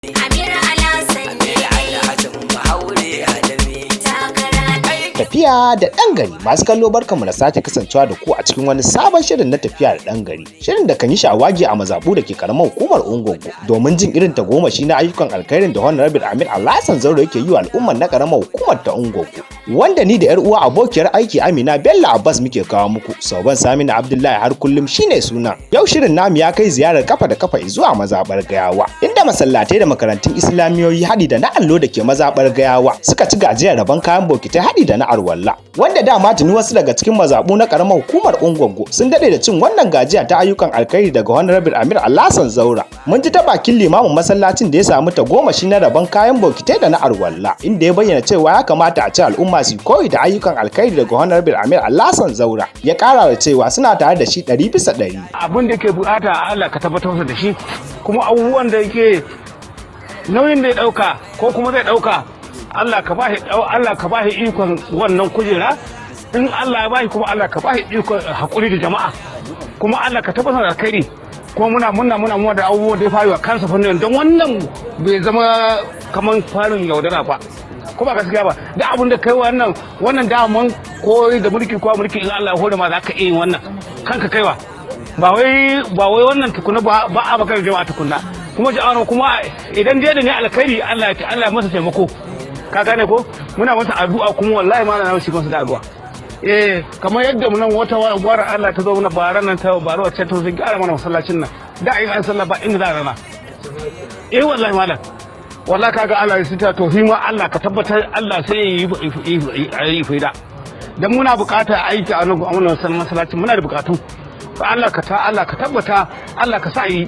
Amir Alhassan ne Alhassan Bahaure Adami. Takara. Tafiya da ɗan gari, masu kallo, barkanmu da sake kasancewa da ku a cikin wani sabon shirin na Tafiya da ɗan gari. Shirin da kan yi shawagi a mazaɓu da ke karamar hukumar Ungogo domin jin irin tagomashi na ayyukan alkhairin da Honorable Amir Alhassan Zauro yake yi wa al'ummar na karamar hukumar ta Ungogo. Wanda ni da yar uwa abokiyar aiki Amina Bello Abbas muke kawo muku. Sauban Saminu Abdullahi har kullum shine suna. Yau shirin namu ya kai ziyarar kafa da kafa zuwa mazaɓar Gayawa, inda masallatai da makarantun Islamiyoyi haɗi da na allo da ke mazaɓar Gayawa suka ci gajiyar rabon kayan bokitai haɗi da na arwalla. Wanda dama tuni wasu daga cikin mazaɓu na ƙaramar hukumar Ungogo sun daɗe da cin wannan gajiya ta ayyukan alkhairi daga Honorable Amir Alhassan Zaura. Mun ji ta bakin limamin masallacin da ya samu tagomashi na rabon kayan bokitai da na arwalla, inda ya bayyana cewa ya kamata a ce al'umma su koyi da ayyukan alkhairi daga Honorable Amir Alhassan Zaura. Ya ƙara da cewa suna tare da shi 100%. Abin da ke bukata, Allah ka tabbatar masa da shi, kuma abubuwan da yake nauyin da ya dauka ko kuma zai dauka, Allah ka bashi ikon wannan kujera. In Allah ya bashi, kuma Allah ka bashi ikon hakuri da jama'a, kuma Allah ka tabbatar da alkhairi. Kuma muna da abubuwan da ya faru a kansa fannin, don wannan bai zama kaman farin yaudara ba, ko ba gaskiya ba. Da abin da kai wannan daman ko da mulki ko mulki, in Allah ya hore ma, za ka iya yin wannan kanka kaiwa. Ba wai wannan tukuna ba, ba a bakar jama'a tukunna, kuma jama'a kuma idan dai da ne alkhairi, Allah ya masa taimako, ka gane ko? Muna masa addu'a, kuma wallahi ma na shi masa da addu'a. Kamar yadda mu nan wata gwara Allah ta zo mana bara nan, ta bara wacce ta zo gyara mana masallacin nan da ayi an sallah ba inda za a rana. Wallahi malam, wallahi kaga Allah ya sita to ma Allah ka tabbatar, Allah sai ya yi faida, dan muna bukata aiki a nan wannan masallacin, muna da bukatu. Allah ka tabbata, Allah ka sa yi,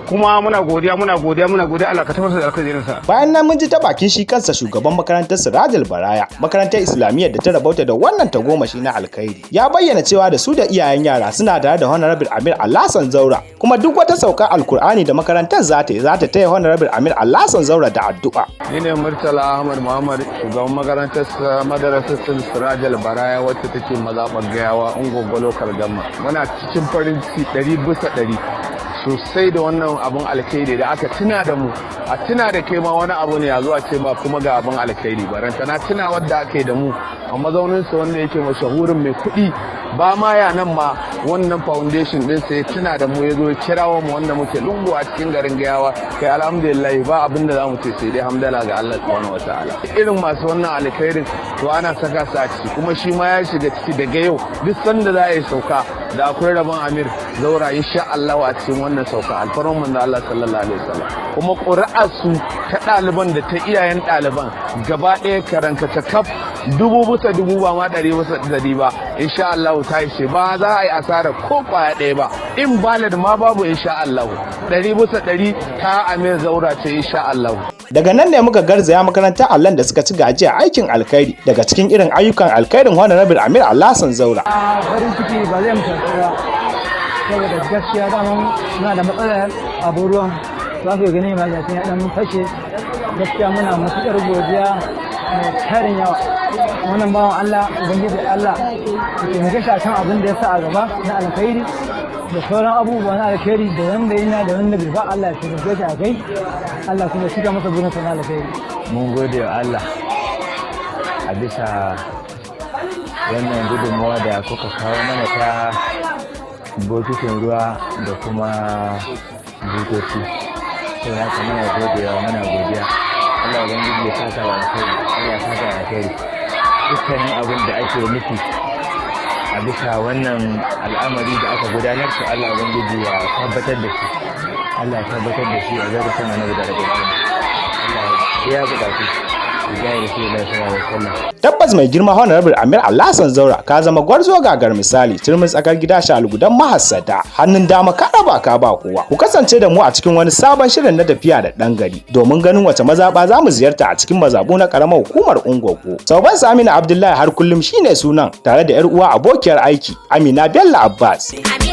kuma muna godiya, muna godiya, muna godiya. Allah ka tabbatar da alkhairin sa. Bayan nan mun ji ta bakin shi kansa shugaban makarantar Sirajul Baraya, makarantar Islamiyyar da ta rabauta da wannan tagomashi na alkhairi. Ya bayyana cewa da su da iyayen yara suna tare da Honorable Amir Alhassan Zaura, kuma duk wata saukar Alkur'ani da makarantar za ta yi, za ta taya Honorable Amir Alhassan Zaura da addu'a. Ni ne Murtala Ahmad Muhammad, shugaban makarantar madarasar Sirajal Baraya, wacce take mazaɓar Gayawa, Ungogo Local Government. Muna cikin farin ciki 100% sosai da wannan abun alkhairi da aka tuna da mu. A tuna da kai ma wani abu ne, a zuwa ce ma kuma ga abun alkhairi. Baranta na tuna wadda aka yi da mu a mazauninsa wanda yake mashahurin mai kuɗi, ba ma ya nan ma wannan foundation din sai tuna da mu, ya zo ya kirawo mu wanda muke lungu a cikin garin Gayawa. Kai, alhamdulillah, ba abin da zamu ce sai dai hamdala ga Allah subhanahu wataala. Irin masu wannan alkhairin to ana saka su a ciki, kuma shi ma ya shiga ciki. Daga yau duk sanda za a yi sauka da akwai rabon Amir Zaura insha Allah a cikin wannan sauka, alfarman manzo Allah sallallahu alaihi wasallam. Kuma ƙuri'ar su ta ɗaliban da ta iyayen ɗaliban gaba ɗaya karanka ta kaf 1000 bisa 1000, ba ma 100% ba, insha Allah ta ishe, ba za a yi asara ko kwaya ɗaya ba, in ballot ma babu. Insha Allah 100% ta Amir Zaura ce, insha Allah. Daga nan ne muka garzaya makarantar allon da suka ci gajiya aikin alkhairi daga cikin irin ayyukan alkhairin Honorable Amir Alhassan Zaura. Farin ciki ba zai mutu ba, saboda gaskiya daman muna da matsalar abu ruwan, za su gani ma ya dan fashe. Gaskiya muna matuƙar godiya mai tarin yawa wannan bawan Allah. Ubangiji Allah ya taimake shi akan abin da ya sa a gaba na alkhairi da sauran abubuwa na alkhairi, da wanda yana da wanda bai ba, Allah ya taimake shi a kai, Allah kuma ya cika masa burinsa na alkhairi. Mun gode wa Allah a bisa wannan gudunmawa da kuka kawo mana ta bokitin ruwa da kuma butoci. Sai haka muna godewa, muna godiya. Allah ubangiji ya saka wa alkhairi, Allah ya saka wa alkhairi. Dukkanin abin da ake nufi a bisa wannan al'amari da aka gudanar, to Allah ubangiji ya tabbatar da shi, Allah ya tabbatar da shi a zarafin Annabi da alƙur'ani. Allah ya buƙatu. Tabbas mai girma Honorable Amir Alhassan Zaura, ka zama gwarzo gagar misali, turmin tsakar gida, shalugudan mahassada, hannun dama ka raba ka ba kowa. Ku kasance da mu a cikin wani sabon shirin na Tafiya da ɗan gari domin ganin wace mazaɓa za mu ziyarta a cikin mazaɓu na ƙaramar hukumar Ungogo. Sauban Saminu Abdullahi har kullum shine sunan, tare da 'yar uwa abokiyar aiki Amina Bello Abbas. Amir